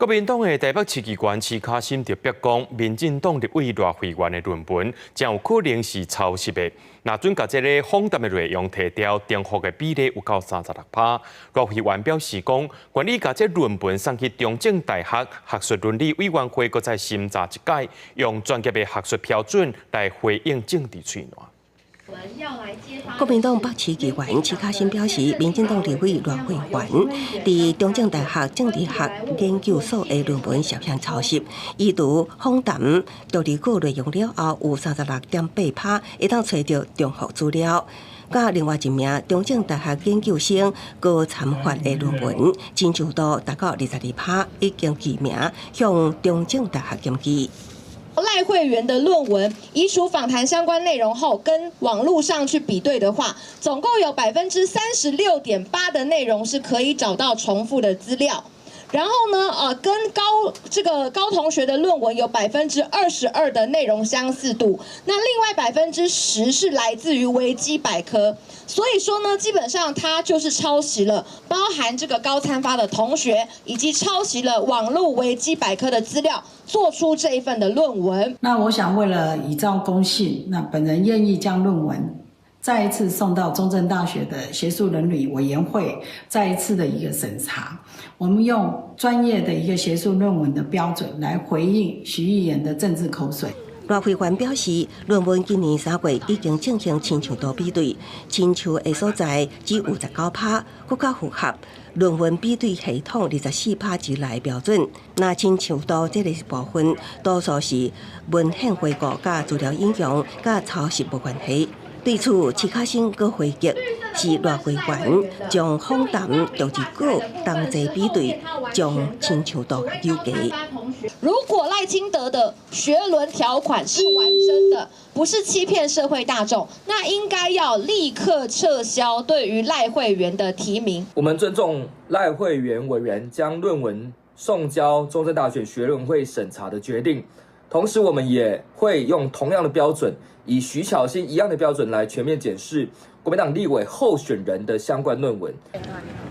國民黨的台北市議員徐巧芯就逼講，民進黨立委賴慧媛的論文，真有可能是抄襲的。若準共這个訪談的內容提掉，重複的比例有夠36%。賴慧媛表示講，願意共這論文送去中正大學學術倫理委員會，閣再審查一擺，用專業的學術標準來回應政治喙瀾。國民黨北市議員徐巧芯表示，民進黨立委賴慧媛佇中正大學政治學研究所的論文涉嫌抄襲，移除訪談逐字稿內容了後，有36.8%會當揣著重複資料。佮另外一名中正大學研究生高參發的論文，親像度達到22%，已經記名向中正大學檢舉。賴慧媛的論文移除訪談相關內容後，跟網路上去比對的話，總共有36.8%的內容是可以找到重複的資料。然後呢，跟高這個高同學的論文有22%的內容相似度，那另外10%是來自於維基百科。所以說呢，基本上他就是抄襲了，包含這個高參發的同學，以及抄襲了網路維基百科的資料，做出這一份的論文。那我想為了以昭公信，那本人願意將論文再一次送到中正大學的學術倫理委員會，再一次的一個審查。我們用專業的一個學術論文的標準來回應徐議員的政治口水。賴慧媛表示，論文今年3月已經進行親像度比對，親像的所在只有19%，閣較符合論文比對系統24%之內標準。若親像度這个部分，多數是文獻回顧佮資料引用，佮抄襲無關係。對此，徐巧芯閣回擊，是賴慧媛將訪談逐字稿同齊比對，將親像度糾結。如果賴清德的學倫條款是完整的，不是欺騙社會大眾，那應該要立刻撤銷對於賴慧媛的提名。我們尊重賴慧媛委員將論文送交中正大學學倫會審查的決定，同時我們也會用同樣的標準，以徐巧芯一樣的標準來全面檢視國民黨立委候選人的相關論文。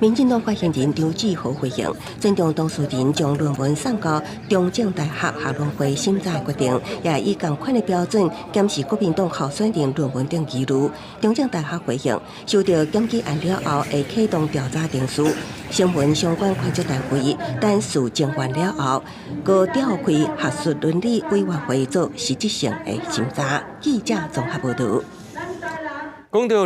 民進黨發言人張志豪回應，尊重當事人將論文送交中正大學學倫會審查決定，也以仝款的標準檢視國民黨候選人論文等記錄。中正大學回應，收到檢舉案了後，會啟動調查程序，詢問相關權責單位，等事證完了後，閣調開學術倫理委員會做實質性的審查。記者綜合報導。講到